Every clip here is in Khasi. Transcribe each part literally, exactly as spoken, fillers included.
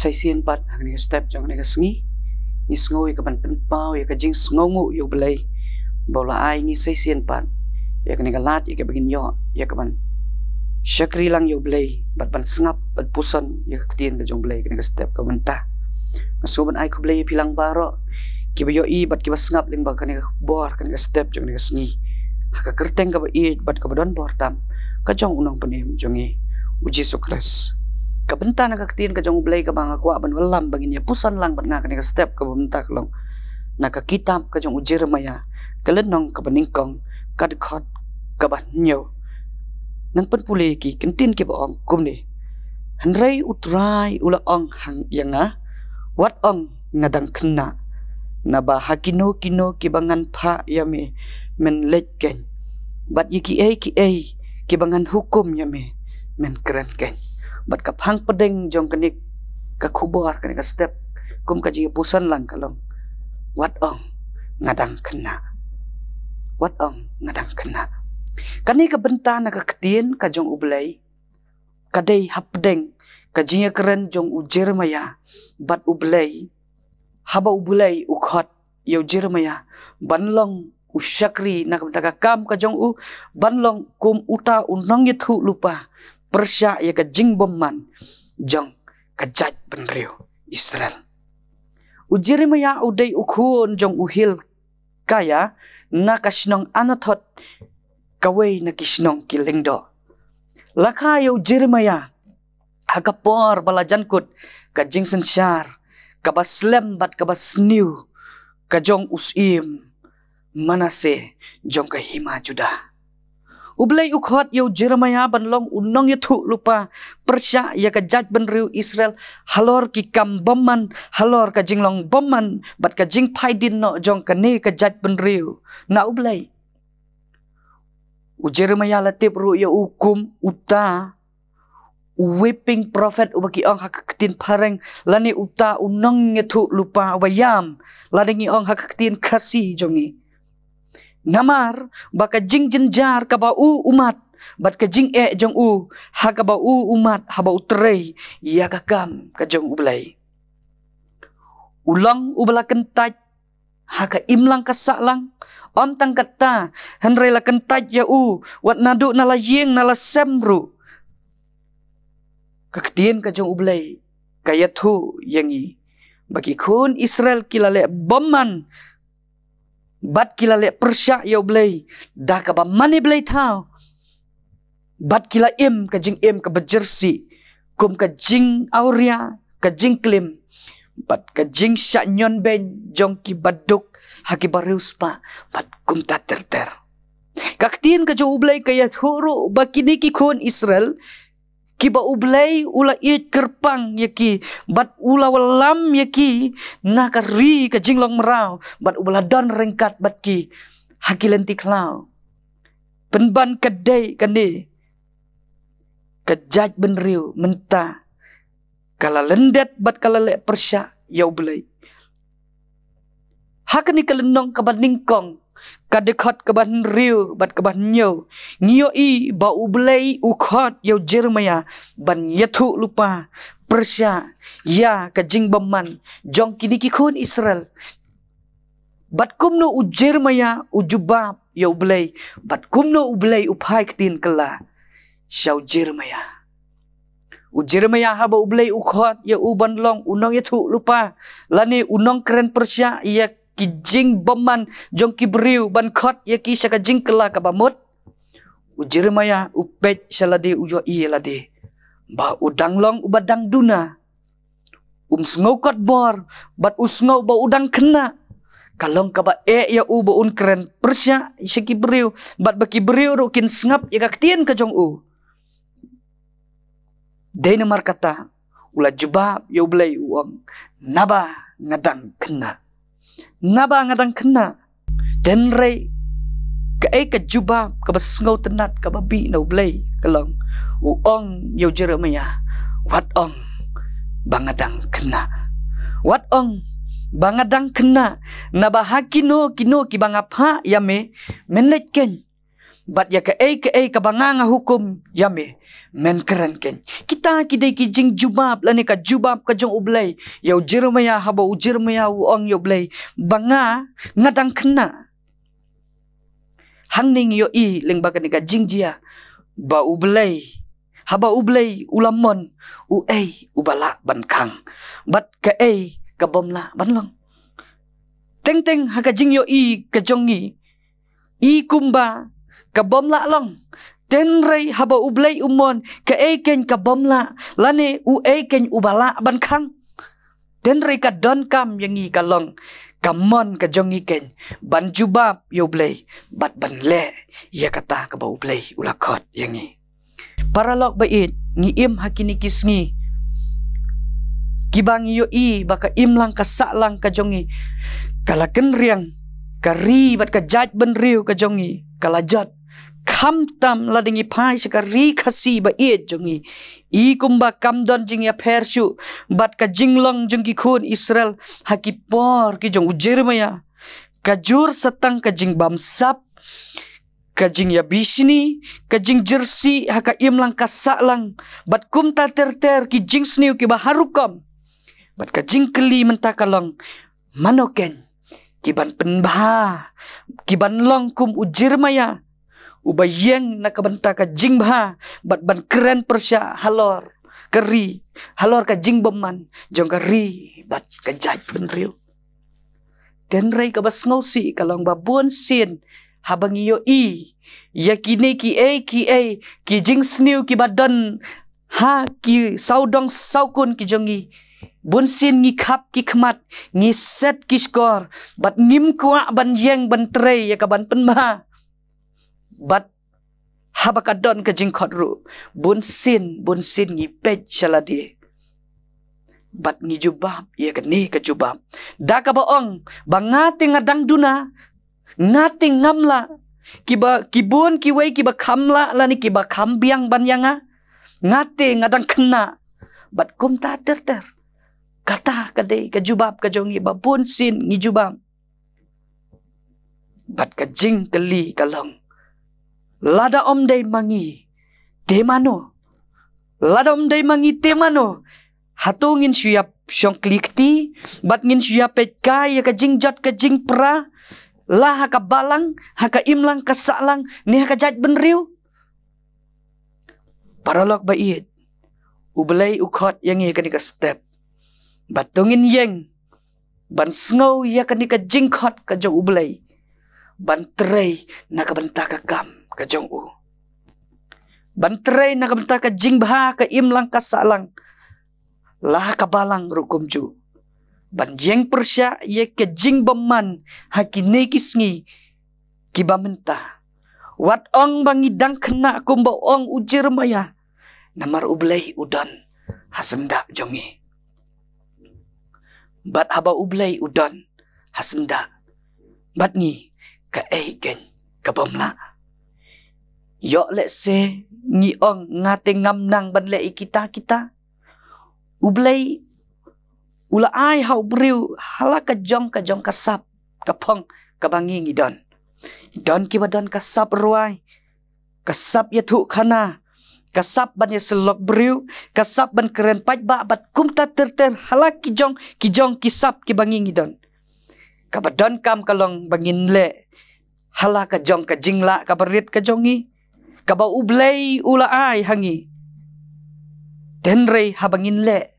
Shisien pat ha kane ka step jong kane ka sngi, ngi sngew ïa ka ban pynpaw ïa ka jingsngewnguh ïa U Blei ba u la ai ngi shisien pat ïa kane ka lad ïa kaba ngin ïoh ïa ka ban shakri lang ïa U Blei bad ban sngap bad puson ïa ka ktien ka jong U Blei kane ka step kaba mynta. Nga sngew ban ai khublei ïa phi lang baroh kiba ïohi bad kiba sngap lyngba kane ka bor kane ka step jong kane ka sngi, ha ka kyrteng kaba ïeit bad kaba don bor tam ka jong U Nongpynim jong ngi, U Jisu Khrist. Ka bynta na ka ktien ka jong U Blei kaba nga kwah ban wallam ba ngin ïa puson lang bad nga kane ka step kaba mynta ka long na ka kitab ka jong u Jeremiah, ka lynnong kaba nyngkong, ka dkhot kaba hynñiew. Ngan pynpule ki ktien kiba ong kumne: Hynrei U Trai u la ong hang ïa nga, wat ong nga dang khynnah. Naba ha kino kino kiba ngan phah ïa me, men leit keiñ. Bad ïa kiei kiei kiba ngan hukum ïa me, men kren keiñ. Bad ka phang pdeng jong kane ka khubor kane ka step kum ka jingïapuson lang ka long: Wat ong nga dang khynnah. Wat ong nga dang khynnah. Kane ka bynta na ka ktien ka jong U Blei ka dei hapdeng ka jingïakren jong u Jeremiah bad U Blei. Haba U Blei u khot ïa u Jeremiah ban long u shakri na ka bynta ka kam ka jong u, ban long kum uta u nongïathuhlypa pyrshah ïa ka jingbymman jong ka jaitbynriew Israel. U Jeremiah u dei u khun jong u Hilkiah na ka shnong Anathoth, kawei na ki shnong ki lyngdoh. La kha ïa u Jeremiah ha ka por ba la jan kut ka jingsynshar kaba slem bad kaba sniew ka jong u syiem Manasseh jong ka hima Judah. U Blei u khot ïa u Jeremiah ban long u nongïathuhlypa pyrshah ïa ka jaitbynriew Israel halor ki kam bymman, halor ka jinglong bymman bad ka jingphai dien noh jong kane ka jaitbynriew na U Blei. U Jeremiah la tip ruh ïa u kum uta u weeping prophet uba ki ong ha ka ktien phareng, lane uta u nongïathuhlypa uba ïam, lane ngi ong ha ka ktien Khasi jong ngi. Namar ba ka jingjynjar kaba u u mad bad ka jingeh jong u ha kaba u u mad haba u trei ïa ka kam ka jong U Blei. U long uba la kyntait ha ka imlang ka sahlang. Ym tang katta, hynrei la kyntait ïa u wat naduh na la ïing na la sem ruh. Ka ktien ka jong U Blei ka ïathuh ïa ngi ba ki khun Israel ki la leh bymman bad ki la leh pyrshah ïa U Blei da kaba mane blei thaw. Bad ki la im ka jingim kaba jyrsieh, kum ka jingawria, ka jingklim bad ka jingshah ñion beiñ jong kiba duk ha kiba riewspah bad kumta ter ter. Ka ktien ka jong U Blei ka ïathuh ruh ba kine ki khun Israel kiba U Blei u la ïeit kyrpang ïa ki bad u la wallam ïa ki na ka ri ka jinglong mraw bad uba la don ryngkat bad ki ha ki lynti khlaw. Pynban ka dei kane ka jaitbynriew mynta ka la lyndet bad ka la leh pyrshah ïa U Blei. Ha kane ka lynnong kaba nyngkong, ka dkhot kaba hynriew bad kaba hynñiew, ngi ïohi ba U Blei u khot ïa u Jeremiah ban ïathuhlypa pyrshah ïa ka jingbymman jong kine ki khun Israel. Bad kumno u Jeremiah u jubab ïa U Blei, bad kumno U Blei u phai ktien kylla sha u Jeremiah. U Jeremiah haba U Blei u khot ïa u ban long u nongïathuhlypa lane u nongkren pyrshah ïa ki jingbymman jong ki briew ban khot ïa ki sha ka jingkylla kaba mut, u Jeremiah u peit sha lade, u ïohi ïa lade ba u dang long uba dang duna. Um sngew kot bor bad u sngew ba u dang khynnah. Ka long kaba eh ïa u ba un kren pyrshah sha ki briew bad ba ki briew ruh kin sngap ïa ka ktien ka jong u. Dei namar kata u la jubab ïa U Blei, u ong, naba nga dang khynnah. Naba nga dang khynnah. Hynrei kaei ka jubab kaba sngewtynnat kaba bih na U Blei ka long, u ong ïa u Jeremiah, wat ong ba nga dang khynnah. Wat ong ba nga dang khynnah, naba ha kino kino kiba nga phah ïa me, men leit keiñ. Bad ïa kaei kaei kaba nga nga hukum ïa me, men kren kein. Kita ki dei ki jingjubab lane ka jubab ka jong U Blei ïa u Jeremiah, haba u Jeremiah u ong ïa U Blei ba nga nga dang khynnah. Hangne ngi ïohi lyngba kane ka jingjia ba U Blei, haba U Blei u la mon, uei uba lah ban khang bad kaei ka bym lah ban long. Teng teng ha ka jingïohi ka jong ngi, i kumba ka bym lah long. Tynrai haba U Blei u mon, kaei kein ka bym lah, lane uei kein uba lah ban khang. Tynrai ka donkam ïa ngi ka long, ka mon ka jong ngi kein ban jubab ïa U Blei bad ban leh ïa kata kaba U Blei u la khot ïa ngi. Paralok ba ïeit, ngi im ha kine ki sngi kiba ngi ïohi ba ka imlang ka sahlang ka jong ngi ka la kynriang, ka ri bad ka jaitbynriew ka jong ngi ka la jot. Khamtam lada ngi phai sha ka ri Khasi ba ïeit jong ngi, i kumba kam don jingïapher shuh bad ka jinglong jong ki khun Israel ha ki por ki jong u Jeremiah. Ka jur sa tang ka jingbamsap, ka jingïabishni, ka jingjyrsieh ha ka imlang ka sahlang, bad kumta ter ter ki jingsniew kiba har rukom. Bad ka jingkylli mynta ka long, mano kein ki ban pynbha, ki ban long kum u Jeremiah uba ïeng na ka bynta ka jingbha bad ban kren pyrshah halor ka ri, halor ka jingbymman jong ka ri bad ka jaitbynriew. Tynrai kaba sngewsih ka long ba bunsien haba ngi ïohi ïa kine kiei kiei ki jingsniew kiba don ha ki sawdong sawkun ki jong ngi, bunsien ngi khap ki khmat, ngi set ki shkor, bad ngim kwah ban ïeng ban trei ïa ka ban pynbha. Bad haba ka don ka jingkhot ruh, bunsien bunsien ngi peit sha lade bad ngi jubab ïa kane ka jubab da kaba ong ba nga te nga dang duna, nga te ngam lah, kiba, ki bun kiwei kiba kham lah lane kiba kham biang ban ïa nga, nga te nga dang khynnah. Bad kumta ter ter. Kata ka dei ka jubab ka jong ngi ba bunsien ngi jubab. Bad ka jingkylli ka long, lada ym dei ma ngi te mano? Lada ym dei ma ngi te mano? Hato ngin shu ïa shong kli kti bad ngin shu ïa peit kai ïa ka jingjot ka jingpra, la ha ka balang, ha ka imlang ka sahlang, ne ha ka jaitbynriew? Paralok ba ïeit, U Blei u khot ïa ngi kane ka step ba to ngin ïeng ban sngew ïa kane ka jingkhot ka jong U Blei, ban trei na ka bynta ka kam ka jong u, ban trei na ka bynta ka jingbha ka imlang ka sahlang, la ha ka balang ruh kumjuh, ban ïeng pyrshah ïa ka jingbymman ha kine ki sngi kiba mynta. Wat ong ba ngi dang khynnah kumba ong u Jeremiah, namar U Blei u don ha syndah jong ngi. Bad haba U Blei u don ha syndah bad ngi, kaei kein ka bym lah? Ïoh lehse ngi ong, nga te ngam nang ban leh ïa kita kita. U Blei u la ai ha u briew ha la ka jong ka jong ka sap, ka phong kaba ngi ngi don. Don kiba don ka sap rwai, ka sap ïathuh khana, ka sap ban ïasyllok briew, ka sap ban kren paidbah bad kumta ter ter ha la ki jong ki jong ki sap kiba ngi ngi don. Kaba donkam ka long ba ngin leh ha la ka jong ka jinglah kaba rit ka jong ngi, kaba U Blei u la ai ha ngi. Tynrai haba ngin leh,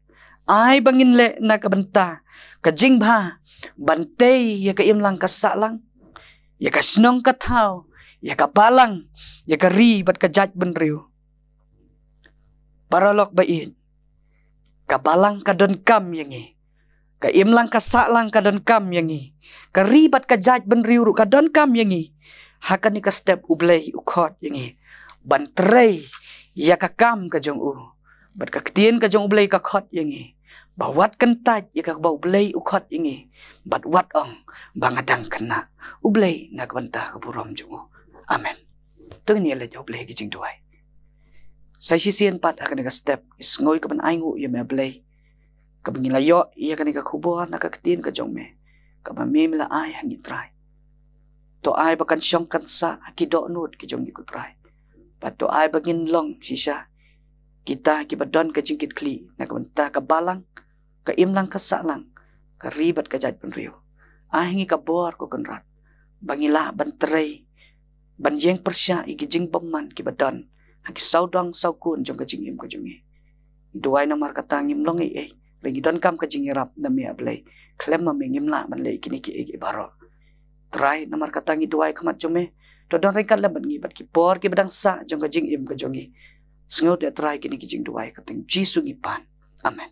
ai ba ngin leh na ka bynta ka jingbha, ban tei ïa ka imlang ka sahlang, ïa ka shnong ka thaw, ïa ka balang, ïa ka ri bad ka jaitbynriew. Paralok ba ïeit, ka balang ka donkam ïa ngi, ka imlang ka sahlang ka donkam ïa ngi, ka ri bad ka jaitbynriew ruh ka donkam ïa ngi. Ha kane ka step U Blei u khot ïa ngi ban trei ïa ka kam ka jong u. Bad ka ktien ka jong U Blei ka khot ïa ngi ba wat kyntait ïa kaba U Blei u khot ïa ngi, bad wat ong ba nga dang khynnah. U Blei na ka bynta ka burom jong u. Amen. To ngin ïa leit ha U Blei ha ka jingduwai. Sa shisien pat ha kane ka step, ngi sngew kaban ainguh ïa me Blei, kaba ngi la ïoh ïa kane ka khubor na ka ktien ka jong me, kaba me me la ai ha ngi Trai. To ai ba kan shong kan sah ha ki dohnud ki jong ngi, ko Trai. Bad to ai ba ngin long shisha kita kiba don ka jingkitkhlieh na ka bynta ka balang, ka imlang ka sahlang, ka ri bad ka jaitbynriew. Ai ha ngi ka bor, ko Kynrad, ba ngin lah ban trei, ban ïeng pyrshah ïa ki jingbymman kiba don ha ki sawdong sawkun jong ka jingim ka jong ngi. Ngi duwai namar kata ngim long ei ei, hynrei ngi donkam ka jingïarap na me, A Blei. Khlem ma me ngim lah ban leh kine kiei kiei baroh. Trai, namar kata ngi duwai khmat jong me, to don ryngkat lem bad ngi bad ki por kiba dang sah jong ka jingim ka jong ngi. Sngewthuh, Trai, kine ki jingduwai ha ka kyrteng Jisu ngi pan. Amen.